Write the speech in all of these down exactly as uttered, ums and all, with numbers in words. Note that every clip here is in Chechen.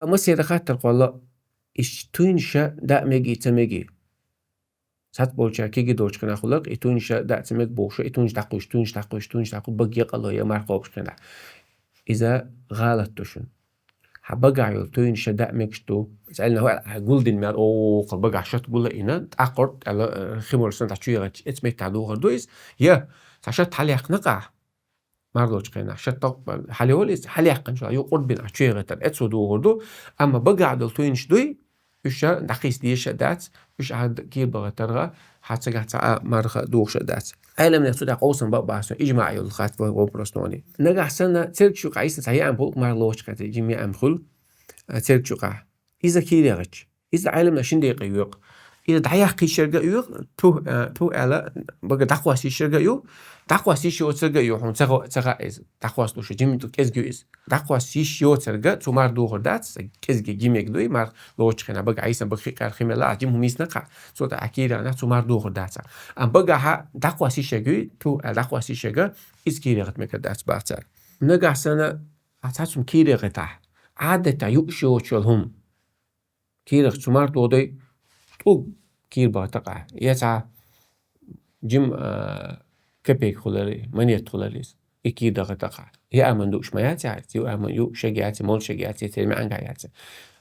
Амма сера хаттар кхолла, иш туйнаш даа меги, ца меги. Сац болча киги долча хана хулар, и туйнаш даа ца мег бохуш, и туйнаш даккхуш, туйнаш даккхуш, туйнаш даккхуш, баг якъало я марха кхобуш хана. Иза гӀалат ду шун. Хьа багахь йолу туйнаш даа мегаш ду. Цаьлна хӀа гулдина мел, о, кху багахь шат гула ина, тӀаккхурт аьлла, э, химар сан дӀа чу егӀача, эц меттахь духар ду иза. Я, ца шат хьалъяьккхина къа. Мардочу хенахь шатта хьалайолу иза, хьалъяьккхинчул юкъурд бина ахь чуегӀийтар, эцо духур ду, амма багахь долу туйнаш дуй, уьш дӀакхийса дезаш а дац, уьш ахь кийра бахийтаргӀа, хьан цагахь цхьа а марха духуш а дац. Ӏеламнех цу тӀехь къовсам бан а бацо, ижмаъ йолу хац вай вопрос нони. Нагахь санна, церг чу къа йисна цхьа яам пулкъ марха лочу кхетта, жима яам хуьлу, а, церг чу къа. Иза кийра егӀича. Иза Ӏеламнех шин декъе йоькъу. Иза дӀаяккха йиш ерг а ю, ту, а, ту аьлла, бага дӀакхосса йиш ерг а ю, дӀакхосса йиш йоцург а ю, хьуна ца гӀо-, ца хаьа иза. ДӀакхосса луш, жимма кӀезиг ю иза. ДӀакхосса йиш йоцург а цу марха духур дац, кӀезиг жимма ю, марха лочу хенахь бага Ӏийсан бага хи къаьра хи мелла, а жимма хӀума йисна кхаъ, цо тӀе а кийра яхна, цу марха духур дац. Амма багахь дӀакхосса йиш ерг ю, ту аьлла дӀакхосса йиш ерг а, иза кийра егӀийта мегар дац бах цара. Нагахь санна, а цхьа цунна кийра егӀийтахь, Ӏадатехь юуш йоцуш йолу хӀума. Кийрах цу марха дохадой, тӀулг кийра бахийтар къа. Я цхьа жим, а, капейка хуьлура, монета хуьлура иза. И кийра дахийтар къа. Я аман дууш ма яц, я аман ю, шег яц, мол шег яц, я церан маьӀанга яц.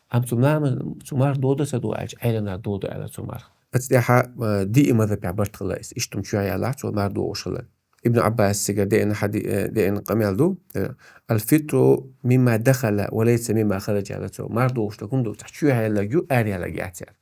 Амма цу нама, цу марха дохадо ца доху аьлча, Ӏеламнаха дохадо аьлла цу марха. Оцу тӀехь, а, диъ мазхабехь барт хилла иза. Иштта хӀума чу яьллахь, цу марха дохуш хилла. Ибн Ӏаббасига деана хьади-, э, деана къамел ду, э, «Аль-фитру мимма дахала ва лайса мимма хараджа», аьлла цо. Марха дохуш дерг хӀума ду, цхьа чу яьлларг ю, ара яьлларг яц аьлла.